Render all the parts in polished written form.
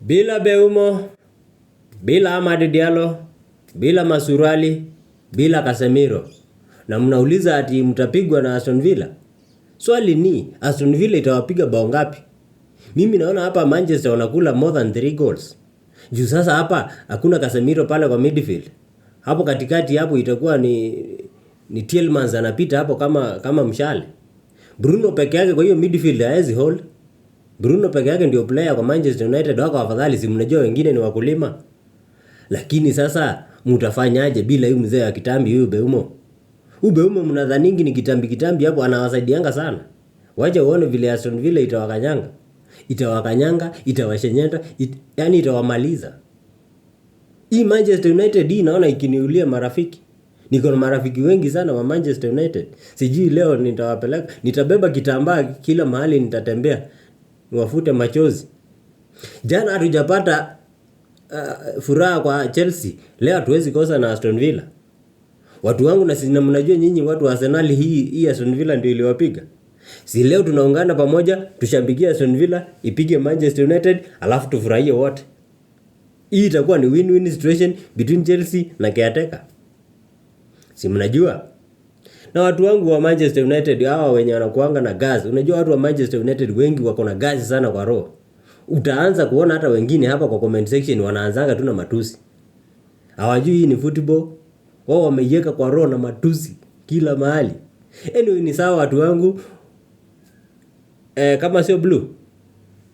Bila Mbeumo, bila Amad Diallo, bila Mazraoui, bila Casemiro. Na mnauliza ati mtapigwa na Aston Villa? Swali ni, Aston Villa itawapiga bao ngapi? Mimi naona hapa Manchester wanakula more than 3 goals. Juu sasa hapa hakuna Casemiro pale kwa midfield. Hapo katikati hapo itakuwa ni Tielemans anapita hapo kama mshale. Bruno peke yake kwa hiyo midfield haezi hold. Bruno peke yake ndio player kwa Manchester United wako afadhali, si mnajua wengine ni wakulima. Lakini sasa mtafanyaje bila huyu mzee wa kitambi, huyu Mbeumo? Huyu Mbeumo mnadhaningi ni kitambi kitambi hapo, anawasaidianga sana. Wacha uone vile Aston Villa itawakanyanga. Itawakanyanga, itawashenyeta, yani itawamaliza. Hii Manchester United hii naona ikiniulia marafiki. Niko na marafiki wengi sana wa Manchester United. Sijui leo nitawapeleka, nitabeba kitambaa kila mahali nitatembea, niwafute machozi. Jana hatujapata furaha kwa Chelsea. Leo hatuwezi kosa na Aston Villa. Watu wangu, na mnajua nyinyi watu wa Arsenal, hii Aston Villa ndio iliwapiga. Si leo tunaungana pamoja tushabikie Aston Villa ipige Manchester United, alafu tufurahie wote. Hii itakuwa ni win-win situation between Chelsea na caretaker. Si mnajua? Na watu wangu wa Manchester United, hawa wenye wanakuanga na gas. Unajua watu wa Manchester United wengi wako na gas sana kwa roho. Utaanza kuona hata wengine hapa kwa comment section wanaanzanga tu na matusi. Hawajui hii ni football. Wao wameiweka kwa roho na matusi kila mahali. Anyway, ni sawa watu wangu. Kama sio blue,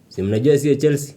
si mnajua sio Chelsea.